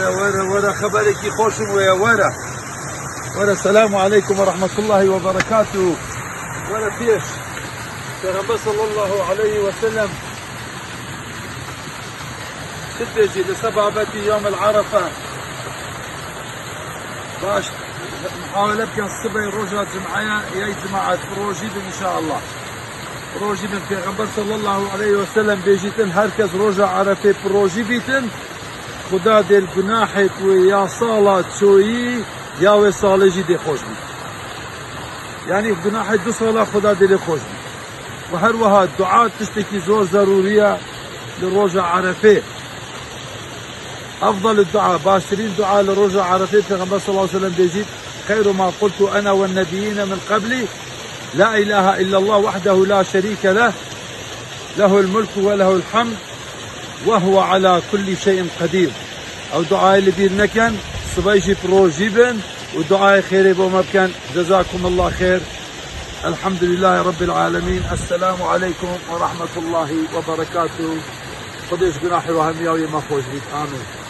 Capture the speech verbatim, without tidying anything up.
Were, were, xeberekî xweşim weye, were. Were, selamu aleykum ve rahmetullahi ve berekatuhu. Were pêş. Peyxember sallallahu aleyhi ve sellem çi dibêjî li ser babetî Yawmel Arefe? Baş, muhawele bikin sibê roja cumaya, yey cemaet, bi rojî bin inşallah. Bi rojî bin. Peyxember sallallahu aleyhi ve sellem bêjîtin, her kes roja Arefê bi rojî bîtin, Xuda dê li gunahê ku ya sala çoyî ya wê salê jî dê xweş bî. Yanî gunahê du sala Xuda dê lê xweş bî. Û her wiha dua tiştekî zor zerûrî ye li roja Arefê. Efdal dua, baştirîn dua li roja Arefê, Peyxember sallallahu aleyhi ve sellem bêjît, "Xeyru ma qultu ene ve nebiyyîne min qeblî, la ilahe illallah wahdehu la şerîke leh, lehul mulku ve lehul hamd, ve huve ala kulli şeyin qedîr." Ew duayê li bîr nekin, sibê jî bi rojî bin û duayê xêrê bo me bikin. Cezakumullah xêr. Elhamdülillahî Rabbil alemin. Esselamu aleykum ve rahmetullahi ve berekatuhu. Xwedê ji gunahê we hemiya wê me xweş bît. Amîn.